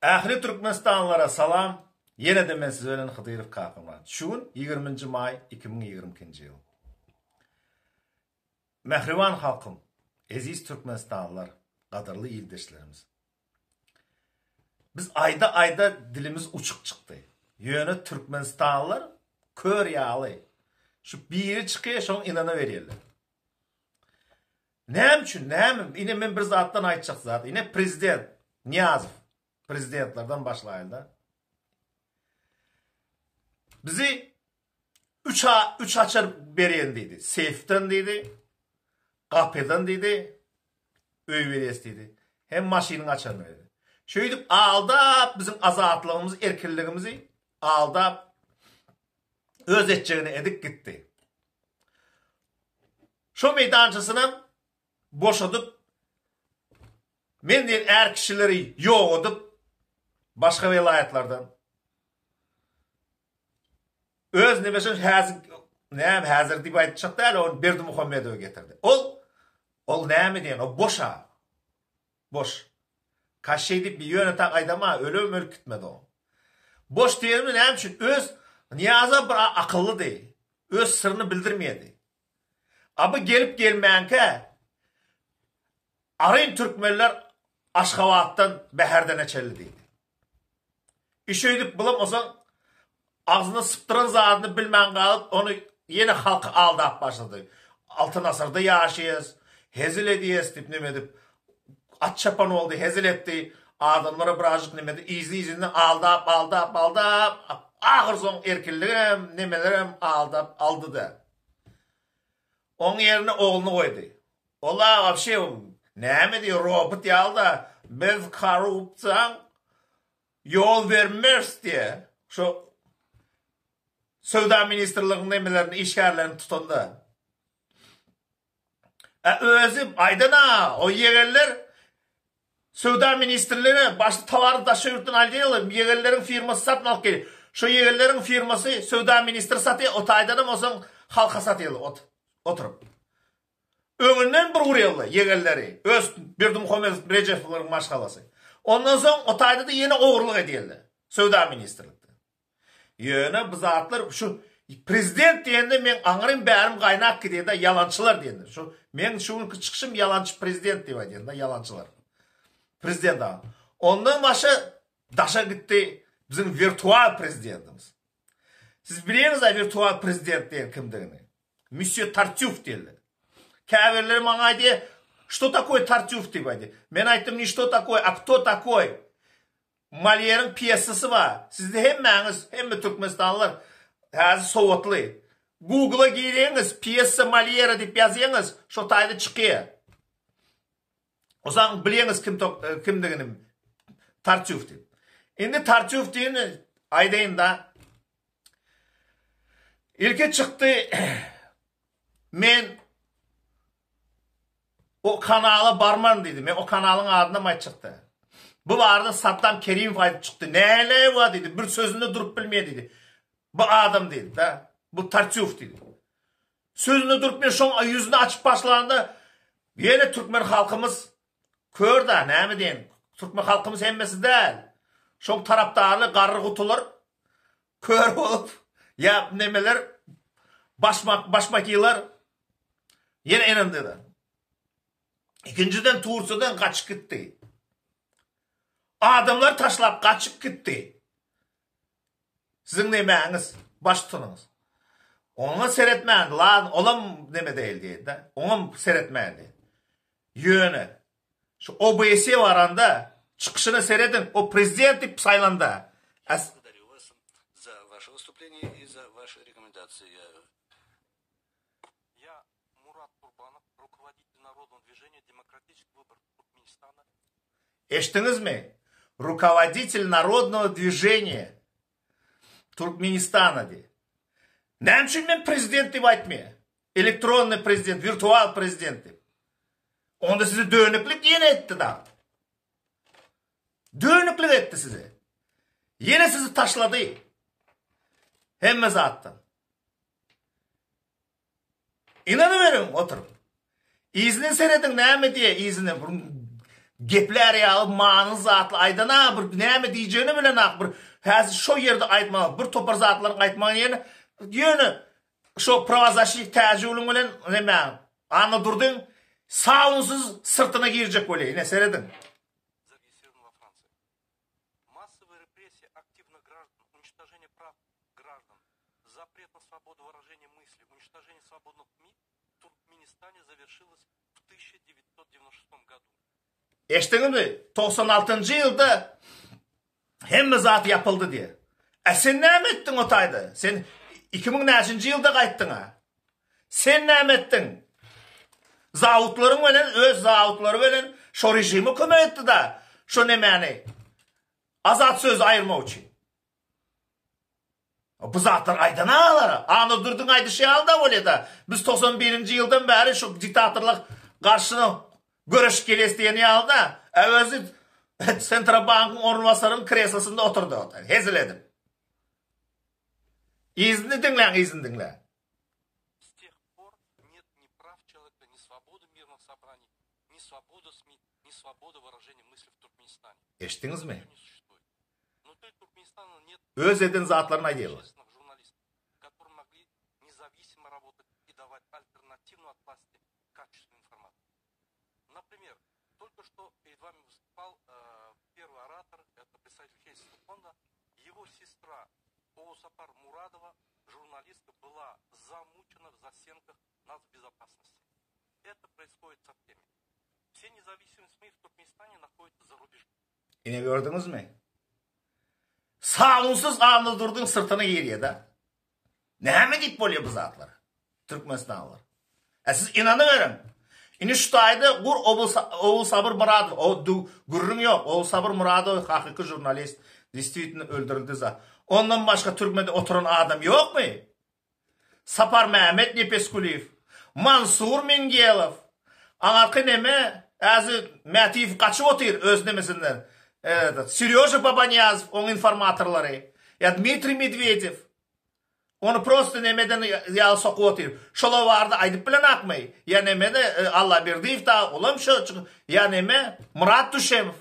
Ähli Türkmenistanlylara salam! Ýene-de men siz bilen Hydyrow Kakamyrat. Şu gün 20-nji maý 2022-nji ýyl. Mähriban halkym, eziz türkmenistanlylar, gadyrly ildeşlerimiz! Biz aýda-aýda dilimiz uçuk çykdy. Ýöne türkmenistanlylar kör ýaly. Şu biri çykýar, şoňa ynanaberýärler. Näme üçin, näme? Ine men bir zatdan aýtjak zat. Ine prezident Nyýazow, prezidentlerden başlaýyn-da. Bizi üç, üç açar berýän diýdi. Seýfden diýdi, gapydan diýdi, öý berýäs diýdi. Hem maşynyň açaryny berdi. Şeýdip aldap biziň azatlygymyzy, erkinligimizi aldap öz etjegini edip gitdi. Şo meýdançasynam boşadyp, men diýen är kişileri ýogadyp, başga welaýatlardan öz nemesini häzir näme häzir diýip aýtjak däl, ony Berdimuhamedowa getirdi. Ol ol näme diýen, o boş-a. Boş. Kaşşeý diýip bir ýöne tak aýdama, ölem ölüp gitmedi o. Boş diýenimi näme üçin? Öz Nyýazam bir akyllydy. Öz syryny bildirmeýärdi. A bu gelip gelmänkä aryn türkmenler Aşgabatdan Bäherdene çenli diýdi. Iş öýdüp bulam osaň agzyna sypdyran zadyny bilmän galyp ony ýene halky aldap başlady. Altyn asyrda ýaşaýas, hezil edýäs diýip neme edip at çapan boldy, hezil etdi. Adamlara birazjyk neme edip yzly-yzyndan aldap, aldap, aldap ahyr soň erkinligem, nemelerem aldap aldy-da. Oň ýerine ogluny goýdy. Ol-a wapşe näme diýýär, robot ýaly-da, biz korrupsiýaň ýol bermeris diýýär. Şo Söwda ministrliginiň nemelerini, işgärlerini tutanda. Ä özi aýdan-a, o ýegenler Söwda ministrligine başda towary daşary ýurtdan alýarlar, ýegenleriň firmasy satyn alyp gelýär. Şo ýegenleriň firmasy söwda ministri satýar, o taýdanam onsoň halka satýarlar oturyp. Öňünden bir urýarlar ýegenleri, öz Berdimuhamedow Rejepowlaryň maşgalasy. Ondan soň o taýda-da ýene ogurlyk edýärler söwda ministrlikde. Ýöne bu zatlar şu prezident diýende meň aňrym bärim gaýnap gidýär-de ýalançylar diýende. Şu meň şu günki çykyşym ýalançy prezident diýip aýdýan-da ýalançylar. Prezident aga. Ondan başa daşa gitdi biziň wirtual prezidentimiz. Siz bilýäňiz-ä wirtual prezident diýen kimdigini. Müsýe Tartýuf diýildi. Käbirleri maňa aýdýar, Što takoý Tartýuf diýip aýdýar. Men aýtdym, ne što takoý, a kto takoý? Molýeriň pýesasy bar. Sizde hemmäňiz, hemme türkmenistanlylar häzir sowatly. Google-a gireňiz, pýesa Molýera diýip ýazýaňyz, şo taýda çykýar. Osaň bilýäňiz kim kimdigini Tartýuf diýip. Indi Tartýuf diýeni aýdaýyn-da. Ilki çykdy men O kanala barman diýdi. Men o kanalyň adynam aýtjakda. Bu barada Saddam Kerimow aýdyp çykdy. Näleý bar diýdi. Bir sözünde durup bilmeýär diýdi. Bu adam diýdi da. Bu Tartýuf diýdi. Sözünde durup men şoň ýüzüni açyp başlanda ýene türkmen halkymyz kör da näme diýen. Türkmen halkymyz hemmesi däl. Şoň tarapdarly garry gutular kör bolup ýa nemeler başmak başmakiler ýene ynandylar. Ikinjiden Tursiýadan gaçyp gitdi. Adamlar taşlap gaçyp gitdi. Siziň nemäňiz, baştutanyňyz. Oňa seretmän, lan olam neme däl diýdi. Oňam seretmän diýdi. Ýöne Şu OBSE baranda çykyşyna serediň o prezident diýip saýlanda. Eşitdiňizmi? Rukovoditelь narodnogo dwiženiýa Turkmenistana diýip. Näme üçin men prezident diýip aýtmaýar? Elektronnyý prezident, wirtual prezident diýip. Onda sizi dönüklik ýene etdi da. Dönüklik etdi sizi. Ýene sizi taşlady. Hemme zatdan. Inanyberiň oturyp. Yzyny serediň näme diýe yzyny. Geplär ýaly manyly zatly aýdan-a bir näme diýjegini bilenak bir häzir şo ýerde aýtmaly bir topar zatlaryň aýtmagyň ýerine ýöne şo prawazaşnik Täjigülüň bilen näme Annadurdyň sabunsyz syrtyna girjek bolýa ine serediň. Зарегистрирован во Франции. Массовые репрессии активных граждан, уничтожение прав граждан, запрет на свободу выражения мысли, уничтожение свободных СМИ в Туркменистане завершилось в 1996 году. Eşitdiňizmi? 96-njy ýylda hemme zat ýapyldy diýýär. Ä sen näme etdiň o taýda? Sen 2000 näçinji ýylda gaýtdyň-a? Sen näme etdiň? Zawutlaryň bilen öz zawutlary bilen şo režime kömek etdi-da, şo nemäni azat sözi aýyrmak üçin. Bu zatlar aýdan agalara. Annadurdyň aýdyşy ýaly-da bolýa-da. Biz 91-nji ýyldan bäri şu diktatorlyk garşyna göreşip gelýäs diýen ýaly-da. Özi Sentrobankyň orunbasarynyň kreslosynda oturdy. Hezil edip. Yzyny diňläň, yzyny diňläň. S тех пор нет ни прав человека, ни свободы мирных собраний, ни свободы СМИ, ни свободы выражения мысли в Туркменистане. Eşitdiňizmi? Ничего не существует. Внутри Туркменистана нет Öz eden zatlaryny aýdýarlar. общественных журналистов, которые могли независимо работать и давать альтернативную от власти качественную информацию. Например, только что перед вами выступал э, первый оратор, это представитель Хельсинского фонда, его сестра Оусапар Мурадова, журналистка, была замучена в застенках нацбезопасности. Это происходит со всеми. Все независимые СМИ в Туркменистане находятся за рубежом. Ine gördüňizmi? Sabunsyz Annadurdyň syrtyna girýär-de. Näme diýip bolýar bu zatlara? Türkmenistanlylar. E siz inanyberiň. Indi şu taýda gur Ogulsabur Myradow, o gürrüň ýok. Ogulsabur Myradow hakyky žurnalist, действительно öldürildi za. Ondan başga türmede oturan adam ýokmy? Saparmämmet Nepesgulyýew, Mansur Mingelow, aňarky neme, häzir Mätiýew gaçyp otyr öz nemesinden. Serýoža Babanyýazow, oň informatorlary, ýa Dmitriý Medwedew. Ony prosto nemeden ýaly sokup otyr. Şolar barada aýdyp bilenakmy? Ýa nemede Allaberdiýew dagy olam şo ýa neme Myrat Düşemow.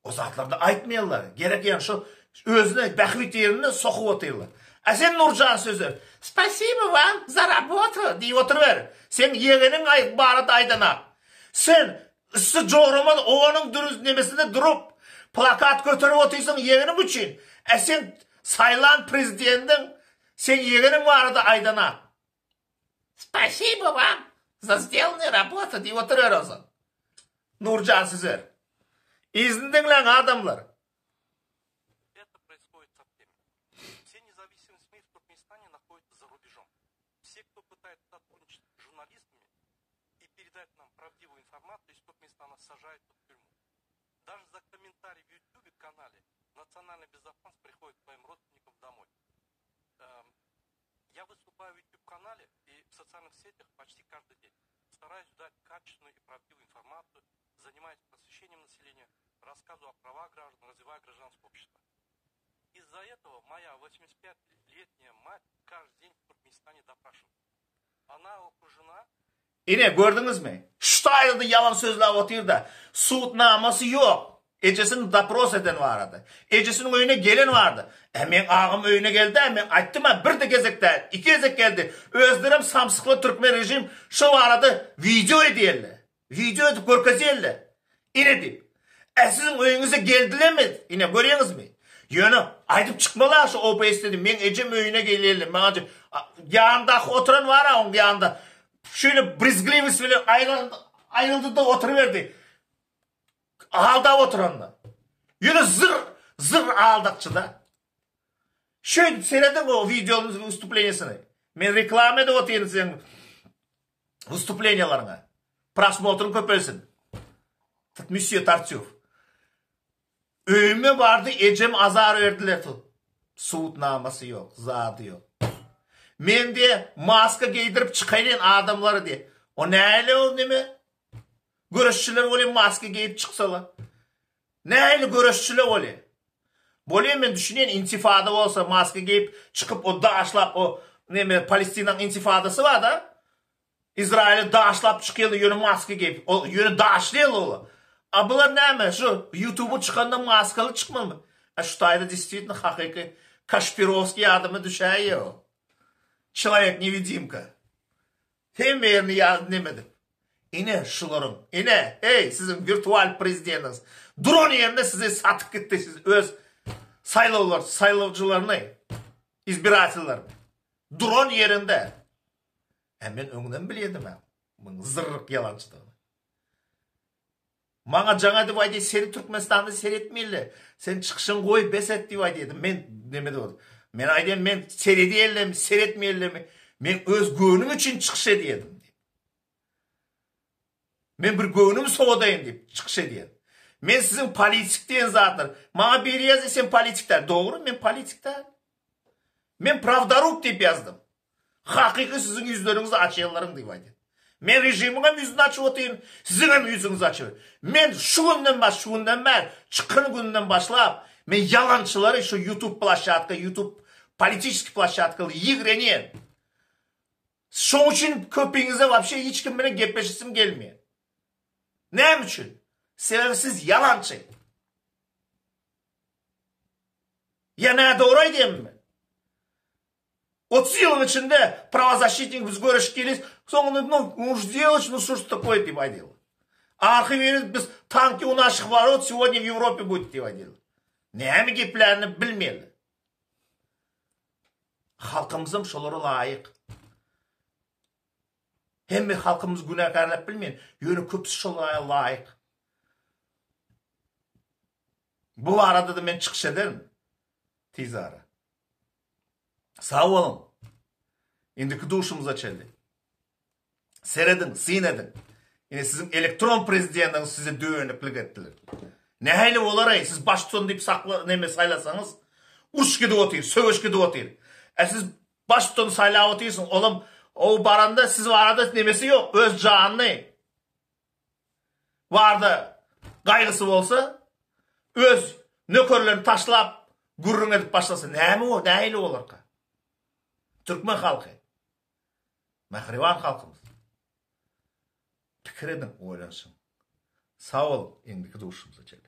O zatlarda aýtmaýarlar. Gerek ýa şo özüne bähbit ýerinde sokup otyrlar. A sen Nurjan Sözer, Spasibo wam za rabotu diýip oturyber. Seň ýegeniň aýyp barada aýdanak. Sen üsti joraman owanyň dürüz nemesinde durup, plakat göterip otyrsyň ýegeniň üçin. A sen saýlan prezidendiň seň ýegeniň barada aýdanak. Spasibo wam za sdelnyý rabotu diýip oturyber onsoň. Nurjan Süzer. Yzyny diňläň adamlar. Это происходит со всеми. Все независимые СМИ в Туркменистане находятся за рубежом. Все, кто пытается сотрудничать с журналистами и передать нам правдивую информацию из Туркменистана, сажают в тюрьму. Даже за комментарий в YouTube канале Национальная безопасность приходит к моим родственникам домой. Эм, я выступаю в YouTube-канале и в социальных сетях почти каждый день. Стараюсь дать качественную и правдивую информацию, занимаюсь просвещением населения, рассказываю о правах граждан, развиваю гражданское общество. Из-за этого моя 85-летняя мать каждый день в Туркменистане допрашивается. Она окружена Ine, gördüňizmi? Şu taýda ýalan sözläp otyr-da. Sud namasy ýok. Ejesini dopros eden barady. Ejesiniň öýüne gelen bardy. Ä meň agam öýüne geldi-ä, men aýtdym-a, bir-de gezek däl, iki gezek geldi. Özlerem samsykly türkmen režim şo barada wideo edýärler. Wideo edip görkezýärler. Ine diýip. Ä siziň öýüňize geldilermi? Ine görýäňizmi? Ýöne aýdyp çykmaly-a şu OBS dedi, meň ejem öýüne gelýärler, maňa ýanyndaky oturan bar-a oň ýanynda. Şeýle brizgliwost bilen aýryldy-da oturyberdi. Aldap oturanda. Ýöne zyr, zyr aldakçy-da. Şeýdip serediň o wideonyň wystuplenýesini. Men reklama edip otyryn seň wystuplenýalaryňa. Prosmotryň köpelsin. Müsýe Tartýuf. Öýüme bardy, ejem azar berdiler. Sud namasy ýok, zady ýok. Men diýe maska geýdirip çykaýyn adamlary diýe. O näle o neme? Göreşçiler bolýa maska geýip çyksalar. Nähili göreşçiler bolýa? Bolýa men düşünýän intifada bolsa maska geýip çykyp o daşlap o neme Palestinanyň intifadasy barda. Izraýyly daşlap çykýarlar ýöne maska geýip. Ol ýöne daşlaýarlar olar. A bular näme şu ýutuba çykanda maskaly çykmalymy? A şu taýda destvitno hakyky Kaşpirowskiý ýadyma düşäýýär ol. Çelowek newidimka. Hemme ýerini ýa neme edip. Ine şularyň, ine, eý, siziň wirtual prezidentiňiz duran ýerinde sizi satyp gitdi, siz öz saýlawlar, saýlawjylaryny, izbiratellerini. Duran ýerinde. Hä men öňden bilýärdim-ä, munuň zyrryk ýalançydygyny. Maňa jaň edip aýdýar, seni Türkmenistanda seretmeýärler. Sen çykyşyňy goý, bes et diýip aýdýardy. Men neme diýip. Men aýdýan, men seredýärlermi, seretmeýärlermi, men öz göwnüm üçin çykyş edýärdim diýip. Men bir göwnümi sowadaýyn diýip çykyş edýän. Men siziň politik diýen zatlar, maňa biri ýazdy, sen politik däl. Dogry, men politik däl. Men prawdorub diýip ýazdym. Hakyky siziň ýüzleriňizi açýanlaryň diýip aýdýan. Men režimiň hem ýüzüni açyp otyryn, siziň hem ýüzüňizi açyp. Men şu günden baş, şu günden bäri, çykan günden başlap, men ýalançylary şu YouTube ploşadka, YouTube politiçeskiý ploşadkaly ýigrenýän. Şoň üçin köpiňize wapşe hiç kim bilen gepleşesim gelmeýär. Näme üçin? Sebäbi siz ýalançy. Ýa nädogry aýdýanmy men? 30 ýylyň içinde prawozasşitnik biz göreşip gelýäs, soňunda ну, ну ж делать, ну что ж такое diýip aýdýarlar. Arhy biri biz tanki u naših worot сегодня в Европе будет diýip aýdýarlar. Näme geplänini bilmeýärler. Halkymyzam şolara laýyk. Hemme halkymyzy günäkärläp bilmeýän, ýöne köpüsi şolara laýyk. Bu barada-da men çykyş ederin tizara. Sag boluň. Indiki duşumyza çenli. Serediň, syn ediň. Ine siziň elektron prezidentiňiz size dönüklik etdiler. Nähili bolar-aý, siz baştutan diýip sakla neme saýlasaňyz, uruş gidip otyr, söweş gidip otyr. Ä siz baştutany saýlap otyrsyňyz, olam o baranda siz barada nemesi ýok, öz janyny barda gaýgysy bolsa, öz nökerlerini taşlap gürrüň edip başlasa näme o, nähili bolarka? Türkmen halky. Mähriban halkymyz. Pikir ediň, oýlanyşyň. Sag boluň, indiki duşuşymyza çenli.